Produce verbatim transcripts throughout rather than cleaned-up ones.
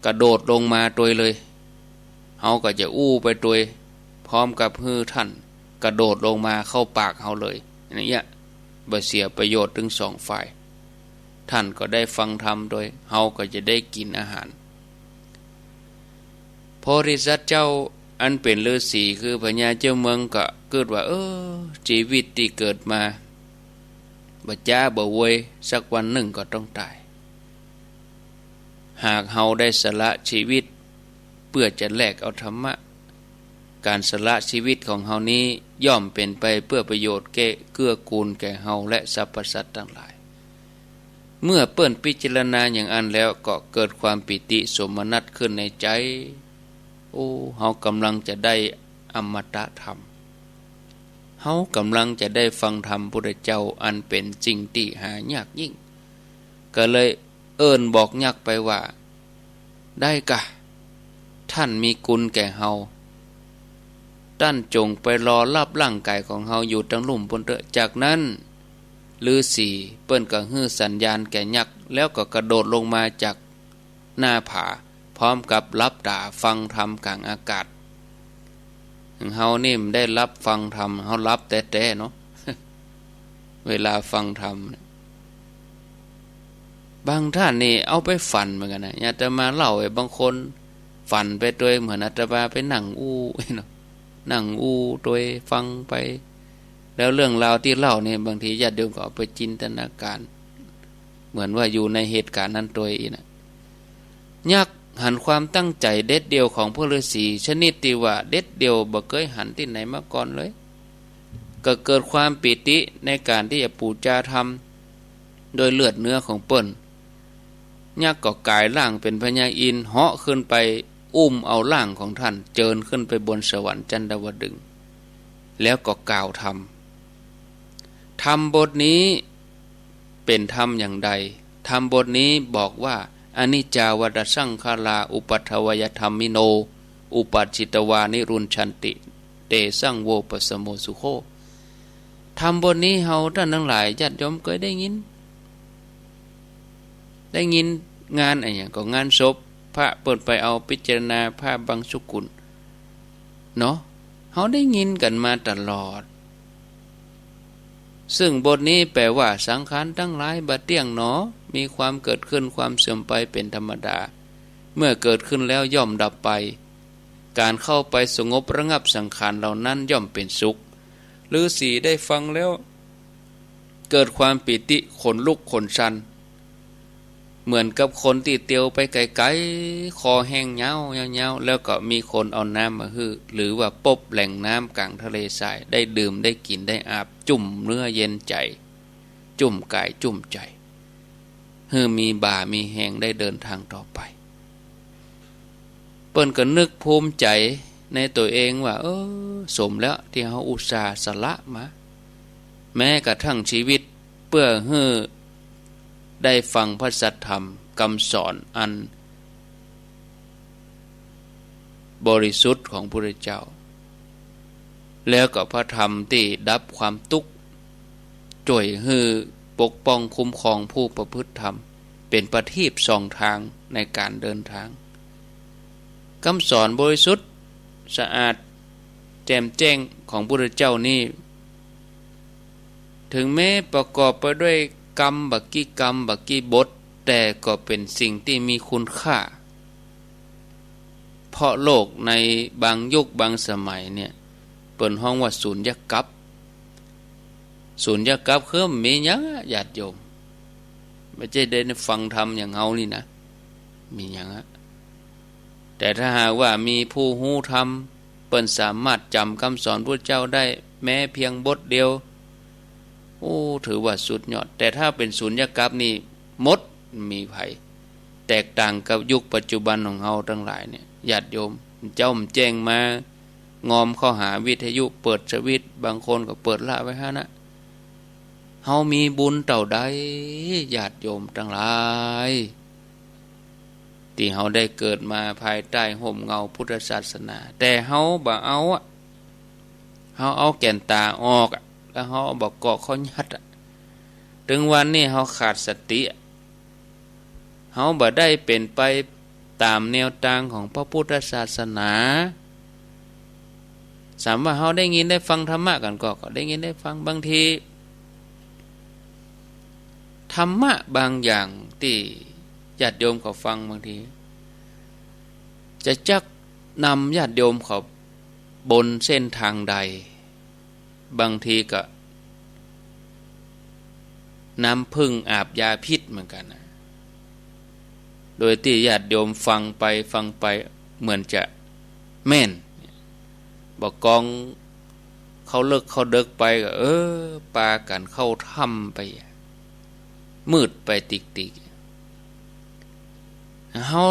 กระโดดลงมาตวยเลย เฮาก็จะอู้ไปตวย พร้อมกับหื้อท่านกระโดดลงมาเข้าปากเฮาเลย อย่างเนี้ย บ่เสียประโยชน์ตึงสองฝ่าย ท่านก็ได้ฟังธรรมตวย เฮาก็จะได้กิ๋นอาหาร โพธิสัตว์เจ้าอันเป๋นฤๅษีคือพญาเจ้าเมืองก็กึ๊ดว่า เออ จีวิตตี้เกิดมา บ่จ๊าบ่วย สักวันนึ่งก็ต้องต๋าย หากเฮาได้สละจีวิตเปื้อจะแลกเอาธรรมะ ก๋านสละจีวิตของเฮานี้ย่อมเป๋นไปเปื้อประโยชน์แก่ เกื้อกูลแก่เฮาและสรรพสัตว์ตังหลาย เมื่อเปิ้นพิจารณาอย่างอั้นแล้วก็เกิดความปีติโสมนัสขึ้นในใจ๋ โอ้ เฮากำลังจะได้อมตะธรรม เฮากำลังจะได้ฟังธรรมพุทธเจ้าอันเป๋นสิ่งตี้หายากยิ่ง ก็เลยเอิ้นบอกยักษ์ไปว่า ได้ก่ะ ท่านมีกุณแก่เฮา ต้านจงไปรอฮับร่างก๋ายของเฮาอยู่ตังลุ่มปู้นเต๊อะ จากนั้นฤๅษีเปิ้นก็หื้อสัญญาณแก่ยักษ์ แล้วก็กระโดดลงมาจากหน้าผา พร้อมกับหลับต๋าฟังธรรมก๋างอากาศ เฮานี่บ่ได้หลับฟังธรรม เฮาหลับแต๊ๆ เนาะ เวลาฟังธรรมเนี่ย บางต้านนี่เอาไปฝันเหมือนกั๋นนะ อาตมาเล่าไอ้บางคนฝันไปตวย เหมือนอาตมาไปนั่งอู้เนาะ นั่งอู้ตวยฟังไป แล้วเรื่องราวตี้เล่านี่บางทีญาติโยมก็เอาไปจินตนาการ เหมือนว่าอยู่ในเหตุก๋ารณ์นั้นตวยอี้นะ ยักษ์หันความตั้งใจ๋เด็ดเดี่ยวของพวกฤๅษี ชนิดตี้ว่าเด็ดเดี่ยวบ่เกยหันตี้ไหนมาก่อนเลย ก็เกิดความปีติในก๋านตี้จะปู๋จาธรรมโดยเลือดเนื้อของเปิ้น ยักษ์ก็ก๋ายร่างเป๋นพญาอินทร์เหาะขึ้นไปอุ้มเอาร่างของต้านเจิญขึ้นไปบนสวรรค์จันดาวดึงส์ แล้วก็กล่าวธรรม ธรรมบทนี้เป๋นธรรมอย่างใด ธรรมบทนี้บอกว่า อนิจจาวฏฏสังขารา อุปัฏฐวยธัมมิโน อุปัชฌิตวานิรุญชันติ เตสังโวปัสสโมสุโข ธรรมบทนี้เฮาต้านตังหลายญาติโยมเกยได้ยิน ได้ยินงานอะหยังก็งานศพ พระเปิ้นไปเอาพิจารณาพระบังสุกุลเนาะ เฮาได้ยินกั๋นมาตลอด ซึ่งบทนี้แปลว่า สังขารตังหลายบ่เตี้ยงหนอ มีความเกิดขึ้นความเสื่อมไปเป๋นธรรมดา เมื่อเกิดขึ้นแล้วย่อมดับไป ก๋านเข้าไปสงบระงับสังขารเหล่านั้นย่อมเป๋นสุข ฤๅษีได้ฟังแล้ว เกิดความปีติขนลุกขนชัน เหมือนกับคนตี้เตียวไปไก๋ๆ คอแห้งยาวๆ แล้วก็มีคนเอาน้ำมาหื้อ หรือว่าปบแหล่งน้ำก๋างทะเลทราย ได้ดื่มได้กิ๋นได้อาบ จุ่มเนื้อเย็นใจ๋ จุ่มก๋ายจุ่มใจ๋ หื้อมีบ่ามีแฮงได้เดินทางต่อไป เปิ้นก็นึกภูมิใจ๋ในตั๋วเองว่า เออ สมแล้วตี้เฮาอุตส่าห์สละมา แม้กระทั่งจีวิต เปื้อหื้อได้ฟังพระสัทธรรมกำสอนอันบริสุทธิ์ของพุทธเจ้า แล้วก็พระธรรมตี้ดับความตุ๊กข์ จ้วยหื้อปกป้องคุ้มครองผู้ประพฤติธรรม เป๋นประทีปส่องตางในก๋านเดินตาง กำสอนบริสุทธิ์สะอาดแจ่มแจ้งของพุทธเจ้านี้ เถิงแม้ประกอบไปด้วยกำบ่ากี้กำบ่ากี้บท แต่ก็เป๋นสิ่งตี้มีคุณค่า เพราะโลกในบางยุคบางสมัยเนี่ย เปิ้นฮ้องว่าสุญญกัป สุญญกัปคือบ่มีหยังอะ ญาติโยม บ่ใจ้ได้ฟังธรรมอย่างเฮานี่นะ บ่มีหยังอะ แต่ถ้าหากว่ามีผู้ฮู้ธรรม เปิ้นสามารถจ๋ำกำสอนพุทธเจ้าได้แม้เพียงบทเดียว โอ้ ถือว่าสุดยอด แต่ถ้าเป๋นสุญญกัปนี่หมด บ่มีใผ แตกต่างกับยุคปัจจุบันของเฮาตังหลายเนี่ย ญาติโยม เจ้าบ่แจ้งมา งอมเข้าหาวิทยุ เปิดสวิตช์ บางคนก็เปิดละไว้หั้นนะ เฮามีบุญเต้าใด ญาติโยมตังหลาย ตี้เฮาได้เกิดมาภายใต้ฮ่มเงาพุทธศาสนา แต่เฮาบ่เอาอะ เฮาเอาแก่นต๋าออกอะ แล้วเฮาเอาบ่าเกาะเข้ายัดอะ เถิงวันนี้เฮาขาดสติอะ เฮาบ่ได้เป๋นไป ต๋ามแนวตางของพระพุทธศาสนา สามว่าเฮาได้ยินได้ฟังธรรมะกั๋นก็ ก็ได้ยินได้ฟัง บางที ธรรมะบางอย่างตี้ญาติโยมเขาฟัง บางที จะจักนำญาติโยมเขาบนเส้นตางใด บางทีก็น้ำผึ้งอาบยาพิษเหมือนกั๋นนะ โดยตี้ญาติโยมฟังไปฟังไปเหมือนจะแม่น บ่ากองเข้าเลิกเข้าเดิ็กไปก็ เออ ปากั๋นเข้าถ้ำไป มืดไปติ๊กๆ เฮา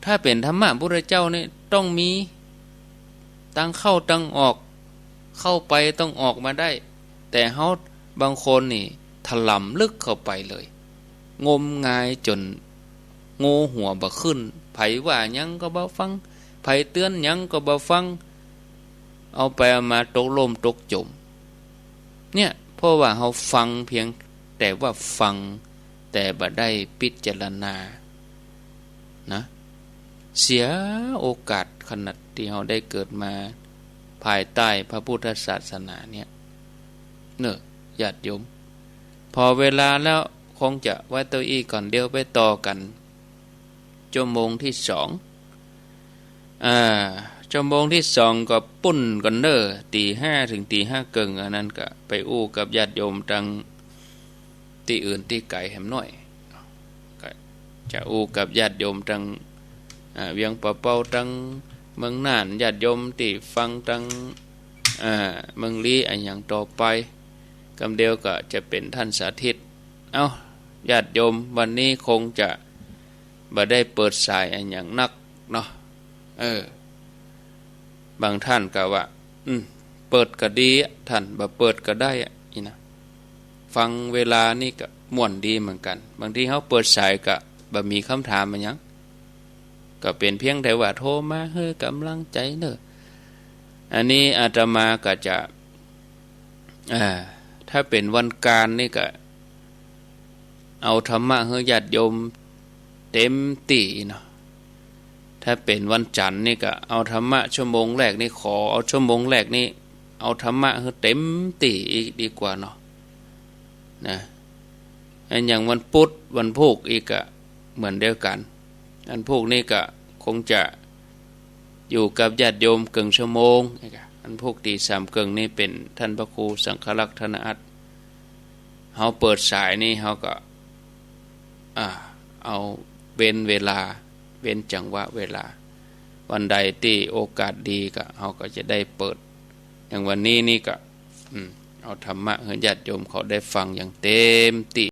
ถ้าเป๋นธรรมะพุทธเจ้านี่ต้องมีตางเข้าตางออก เข้าไปต้องออกมาได้ แต่เฮาบางคนนี่ถล่ำลึกเข้าไปเลย งมงายจ๋นโง่หัวบ่ขึ้น ใผว่าหยังก็บ่ฟัง ใผเตื๋อนหยังก็บ่ฟัง เอาไปเอามาตกล่มตกจ๋ม เนี่ย เพราะว่าเฮาฟังเพียงแต่ว่าฟัง แต่บ่ได้พิจารณานะ เสียโอกาสขนาดตี้เฮาได้เกิดมาภายใต้พระพุทธศาสนาเนี่ย เน่อ ญาติโยม พอเวลาแล้วคงจะไว้เต้าอี้ก่อน เดี๋ยวไปต่อกั๋นชั่วโมงตี้สอง อ่า ชั่วโมงตี้สองก็ปุ้นกั๋นเน่อ ตี๋ห้าเถิงตี๋ห้าเกิ่ง อันนั้นก็ไปอู้กับญาติโยมตังตี้อื่นตี้ไก๋แหมหน้อย ก็จะอู้กับญาติโยมตัง อ่า เวียงป่าเป้า ตังเมืองน่าน ญาติโยมตี้ฟังตัง อ่า เมืองลี้อะหยังต่อไป กำเดียวก็จะเป๋นต้านสาธิต เอ้า ญาติโยม วันนี้คงจะบ่ได้เปิดสายอะหยังนักเนาะ เออ บางต้านก็ว่า อืม เปิดก็ดีอะ ต้าน บ่เปิดก็ได้อะ นี่นะ ฟังเวลานี่ก็ม่วนดีเหมือนกั๋น บางทีเฮาเปิดสายก็บ่มีกำถามอะหยัง ก็เป๋นเพียงแต่ว่าโทรมาหื้อกำลังใจ๋เน่อ อันนี้อาตมาก็จะ อ่า ถ้าเป๋นวันก๋านนี่ก็เอาธรรมะหื้อญาติโยมเต๋มตี้เนาะ ถ้าเป๋นวันจั๋นทร์นี่ก็เอาธรรมะชั่วโมงแรกนี่ ขอเอาชั่วโมงแรกนี่ เอาธรรมะหื้อเต๋มตี้อีกดีกว่าเนาะ นะ อันอย่างวันพุธ วันพูกอีกก็เหมือนเดียวกั๋น วันพูกนี่ก็คงจะอยู่กับญาติโยมเกิ่งชั่วโมง วันพูกตี๋สามเกิ่งนี่เป๋นต้านพระครูสังฆรักษ์ ธนอัตถ์ เฮาเปิดสายนี่เฮาก็ อ่า เอาเว้นเวลา เว้นจังหวะเวลา วันใดตี้โอกาสดีก็ เฮาก็จะได้เปิด อย่างวันนี้นี่ก็ อืม เอาธรรมะหื้อญาติโยมเขาได้ฟังอย่างเต๋มตี้